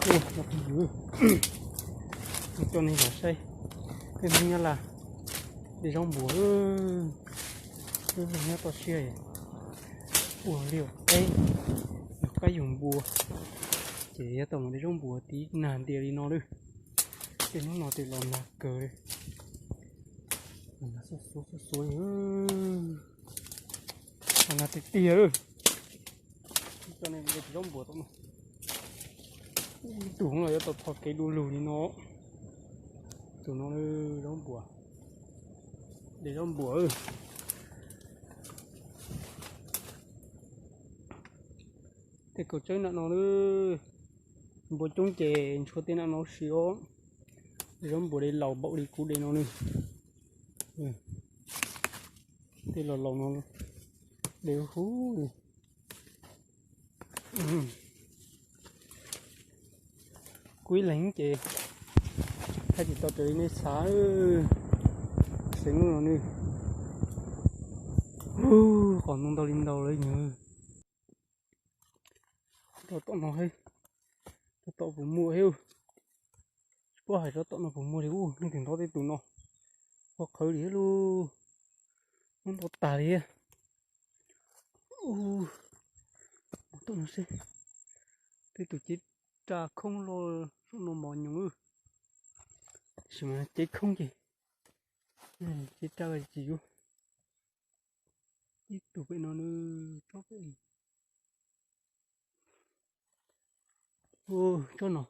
Ua, cov phooj ywg, kuv coj nej los saib peb Hmoob Nyab Laj de zaub npuas. Peb Hmoob nyob toj siab ua liaj ua teb, yug qaib yug npua, ces yuav tau mus de zaub npuas tib nag ntias li no lawm. Tej hnub no tej los nag kawg li. Los nag xuav xuav xuav xuav li, los nag tiag tiag lawm. Coj nej de zaub npuas tom no. Ib tug los yuav tau tho kev du lug li no. Tus no zaub npuas, de zaub npuas. Tej kaum tseeb nram no, npua coob ces ntshua tej nram no si os. Zaub npuas de laus npaum li kuv de no ne. Tej laus laus no de huv li. Kuv ib leeg ces thaij tsis tau raws li nej xav. Xeev no nws, qos ntau ntau li ntau lawm nyuag. Rau tom no, rau tom puas muaj thiab. Tsis paub hais rau tom no puas muaj li ub, leej twg ntov tej tus no. Qhov qhawv li thiab lauj, muab ntov tag li thiab. Mus tom no seb, tej tus cev raj khoob loj, zaub no mos nyoos, tab sis mas cev khoob ces cev raj tsis yuav. Ib tug pem no nws tsob pem, tsob no,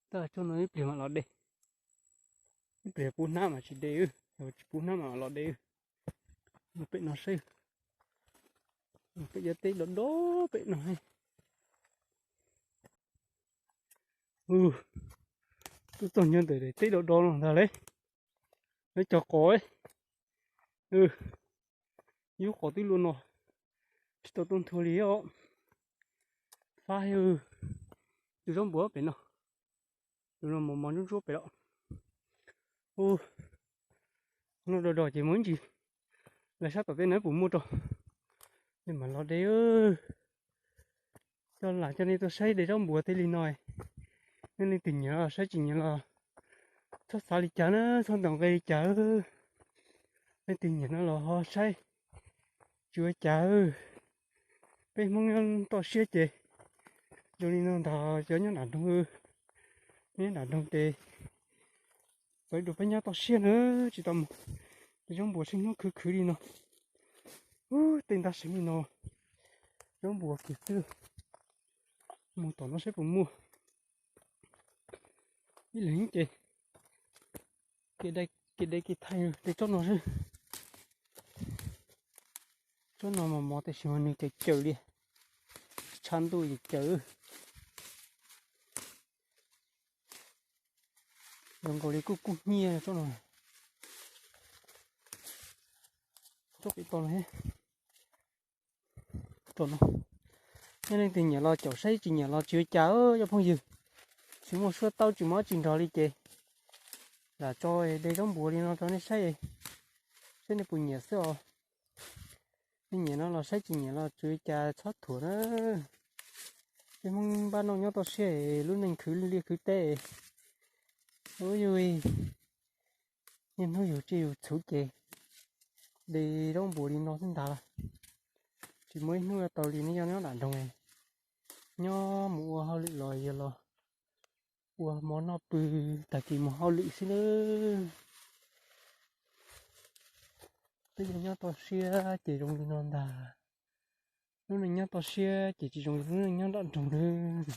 tab tsob no ib pliag mam los de. Ib pliag puv hnab mas tsis de, yog tsis puv hnab mas los de. Mus pem no seb, pem cov teb do do pem no. Twb txog nyob ntawm teb do do no ntag lauj. Lawv cog qos, yub qos twb luaj no, tsis tau tuaj nthua li os. Fab, tus zaub npuas pem no, tus no mos mos ntsuab ntsuab pem lawm. No do do ces mus ib ntsis, los sab tom tej no puas muaj rau, nej mam los de. Coj lam coj nej tuaj saib de zaub npuas tej li no. Nej leej twg nyiam los saib, tsis nyiam los txhob xav li cas na, txhob ntaus nqe li cas. Leej twg nyiam no los ho saib, tsis ua cas. Peb Hmoob nyob toj siab ces zoo li no ntag, cov nyob nram nroog, nyob nram nroog ces txawm dua peb nyob toj siab na, tsis tau mus. Zaub npuas seej hnub khwv khwv li no, tej ntaj seev li no, zaub npuas kiag xwb. Mus tom no saib puas muaj. Ib leeg ces kev de kev thaij tej tsob no xwb. Tsob no mos mos tiam sis mas nws caws caws li, tshav ntuj ces caws. Zoo nkaus li kuj kub hnyiab tsob no. Tsob pem toj no, tsob no. Nej leej twg nyiam los caum saib, tsis nyiam los tsis ua cas cov phooj ywg. Tsis muaj suab taub tsis muaj dab tsi nrog li ces lam tso de zaub npuas li no rau nej saib, saib nej puas nyiam xwb os. Nej nyiam no los saib, tsis nyiam los tsis ua cas, txhob thuam na. Peb Hmoob npaj noj nyob toj siab, lub neej khwv liaj khwv teb. Ub yus, niaj hnub yus tsiaj yus txhuv ces de zaub npuas li no xwb ntag. Tsis muaj ib hnub tau li nej nyob nyob nram nroog, nyob mus ua hauj lwm los yog los ua mov noj pw, tag kis mus hauj lwm xwb nawb. Peb yog nyob toj siab ces zoo li no ntag. Lub neej nyob toj siab ces tsis zoo li lub neej nyob nram nroog nawb.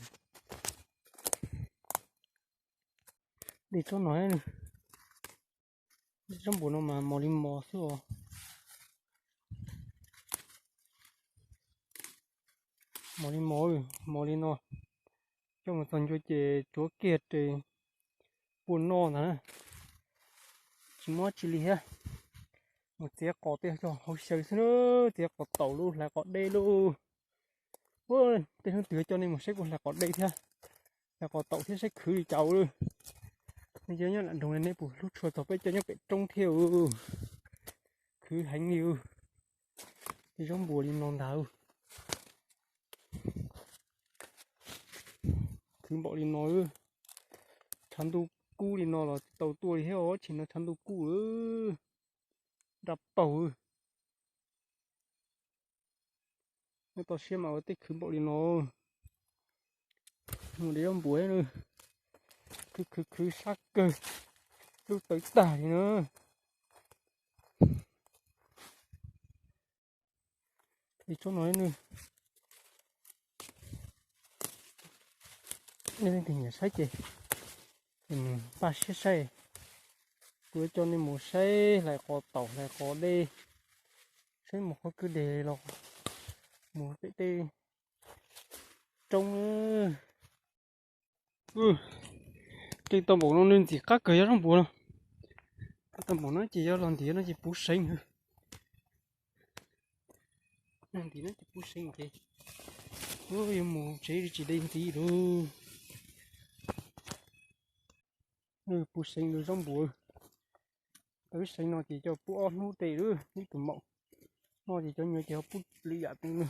De tsob no, de tsob npuas no mas mos li mos xwb os. Mos li mos, mos li no, coj mus txog ncua ces tsuav kiag tes pua noj ntag na. Tsis muaj tsi li thiab. Mus txiav qos tej coj hauv xyaw xwb na, txiav qos taum lauj, hlais qos dej lauj. Tej hnub twg coj nej mus saib kuv hlais qos dej thiab, hlais qos taum thiab saib khwv li cas lawm. Nej cov nyob nram nroog nej puas hlub tshua txog peb cov nyob pem roob thiab. Khwv heev li, tej zaub npuas li no ntag. khwv npaum li no. Tshav ntuj kub li no los tsis tau tuaj li thiab os, tsis no tshav ntuj kub, nra paug. Nyob toj siab mas ua tej khwv npaum li no. Mus de zaub npua, khwv khwv khwv sab kawg, lub tawv tag li na. Li tsob no, nej leej twg nyiam saib ces mus npaj siab saib. Kuv yuav coj nej mus saib hlais qos taum hlais qos dej, saib mus qhov kwj deg los mus pem tej roob. Keej tau npaum no nws ntxim qab kawg yog zaub npua no. Keej tau npaum no ces yog los ntiav no ces puv seev. Ntiav no ces puv seev ces yuav mus tsev tsis de ntxiv lauj. Puv seev lawm zaub npua. Tau ib seev no ces coj pub ob hnub tes lawm ib tug maum. No ces cov nyuam ces ho pub lwm yam tus na.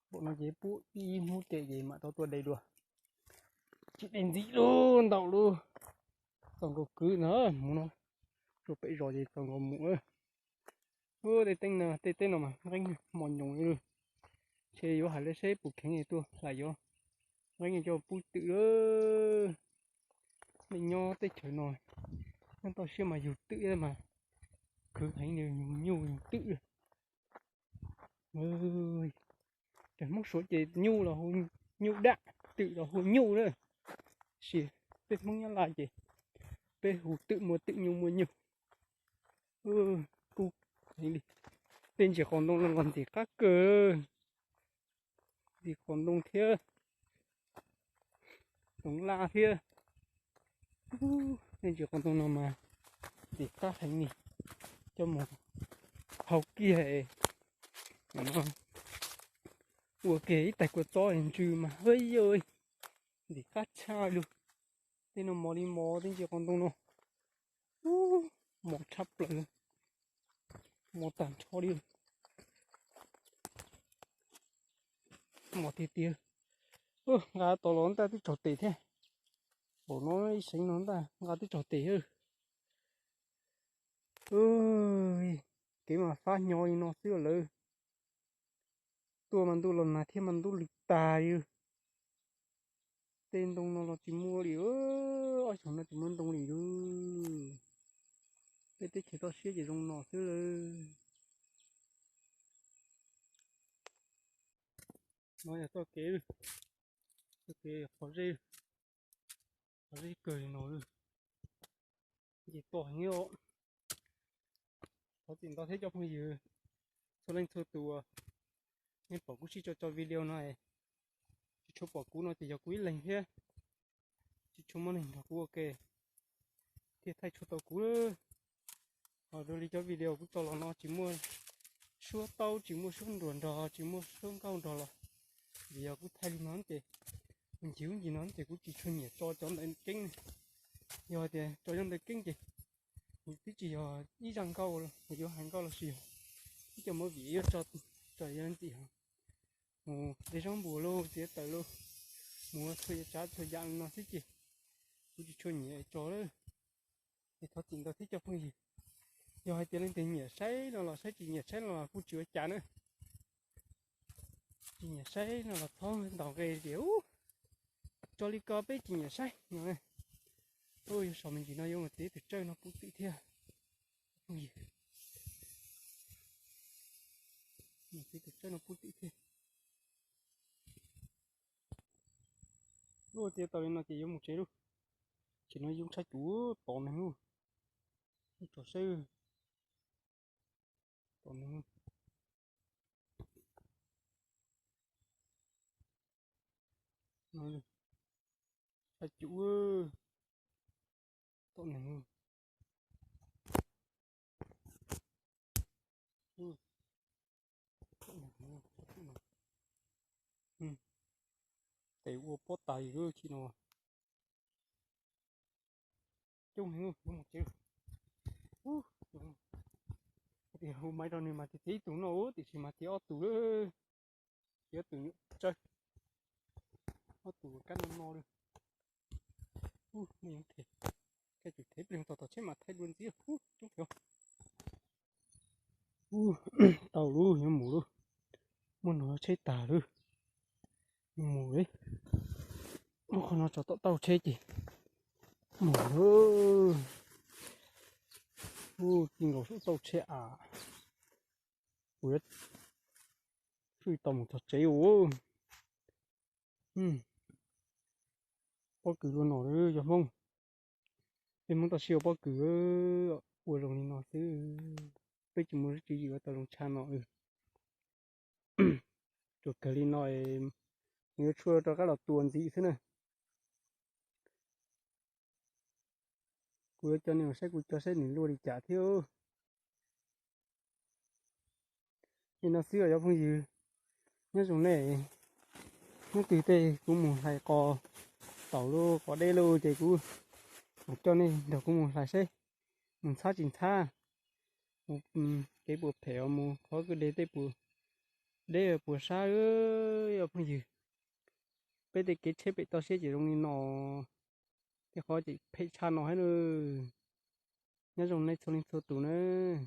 Npaum no ces pub ib hnub tes ces mam tau tuaj de dua. Tsis de ntxiv lauj, ntau lauj. Txaus nkaus kwv na, mus no rau pem zos ces txaus nkaus mus. Ua tej teeb no, tej teb no mas nqeeb mos nyoos li. Ntshe yuav hais lawv seb puas kheev tuaj hlais yuav nqeeb coj pub twm lawm. Nej nyob teb chaws no, nyob toj siab mas yug twm mas khwv heev li, yug nyuj yug twm. Cov Hmoob Suav ces nyuj los hu nyuj daj, twm los hu nyuj na. Sis peb Hmoob Nyab Laj ces peb hu twm, muaj twm nyuj muaj nyuj. Kub heev li. Tej ntsis qos ntoo no los ntxim qab kawg. Ntxim qos ntoo thiab toov laj thiab. Tej ntsis qos ntoo no mas ntxim qab heev li. Coj mus hau kiag ua kiag ib tais kua txob ntsws mas hwj yog ntxim qab tshaj lug. Tej no mos li mos tej ntsis qos ntoo no. Mos tshaj plaws, mos tag nrho li. Mos tiag tiag. Nqa tau los ntaj twb tsaug tes thiab. Npaum no ib seev no ntaj nqa twb tsaug tes. Kev mas fab hnyo li no xwb lawm. Tuaj mas ntuj los nag thiab mas ntuj lwm tag li. Tej ntoo no los tsis muaj li, ob xyoos no tsis muaj ntoo li lawm. Tej teb chaws toj siab ces zoo no xwb lawm. No yog txoj kev, txoj kev qhov zeb, qhov zeb kawg li no. Nce toj heev os. Thov txim ntau thiab cov phooj ywg txhua leej txhua tus. Nej pom kuv sib tso tso video no, tsis tshua pom kuv no ces yog kuv ib leeg thiab, tsis tshua muaj neeg nrog kuv ua ke thiaj thaij tshua tau kuv. Ho dua li cov video kuv tso los no tsis muaj suab taub, tsis muaj suab nruas nrog, tsis muaj suab nkauj nrog los vim yog kuv thaij li no ces ncig ub ncig no ces kuv tsis tshua nyiam tso cov ntawd keeb. Yog tias tso cov ntawd keeb ces kuv twb tsis yog ib zaj nkauj los yuav hais nkauj los sis yog ib co movie yuav tso, tso yov ntxim mus de zaub npua lauj, txiav taws lauj, mus ua txhua yam tsav txhua yam no xwb ces kuv tsis tshua nyiam tso lawm. Es thov txim ntau thiab cov phooj ywg. Yog hais tias leej twg nyiam saib no los saib, tsis nyiam saib no los kuj tsis ua cas na. Tsis nyiam saib no los txhob ntaus nqe tias ub, tso li ko peb tsis nyiam saib no. Ub, yog saum me ntsis no yuav mus txiav tus tsawj no pub twm thiab. Phooj ywg, mus txiav tus tsawj no pub twm thiab. Lub txiav tau li no ces yuav mus tsev lauj. Ces no yub tshab cuv tod neeg lauj. Tso saib, tod neeg. Tshab cuv, tod neeg. Tes ua pob tas li lub chi no. Coob heev, yuav mus tsev. Hu maiv rau nws mas txiav ib tug no, tiam sis mas txiav ob tug lawm. Txiav tus nyuam tsawg. Ob tug kab no no li. Ub, nej yuav them, koj tsum them plig tau tom tsheb mas thaij dua ntxiv. Ub, coob thiab. Ub, tau lub, yuav mus lub. Muab no tsheb tag lub, yuav mus li. Muab qhov no tso tom tauj tsheb ces mus lawm. Ub, ci nkaus saum tauj tsheb av. Kuv yuav hwj tau mus txog tsev ua. Pob kws luaj no lawm yog Hmoob. Peb Hmoob toj siab ua pob kws, ua zoo li no xwb. Peb tsis muaj lub tswv yim ua tau zoo tshaj no. Tsuas kawg li no, nws yuav tshuaj rov qab los tua ntxiv xwb na. Kuv yuav coj nej mus saib kuv cov saib nws luaj li cas thiab. Li no xwb os cov phooj ywg, nyob zoo nej. Hnub twg tej kuv mus hlais qos, tau lub qos deb lawm ces kuv mam coj nej nrog kuv mus hlais seb mus ntxhab tsis ntxhab, mus kev puas phem, mus qhov kwj deg tej puas deb puas sab. Cov phooj ywg, peb tej kev tsheb pem toj siab ces zoo li no, tej qhov ces phem tshaj no thiab na. Nyob zoo nej txhua leej txhua tus nawb.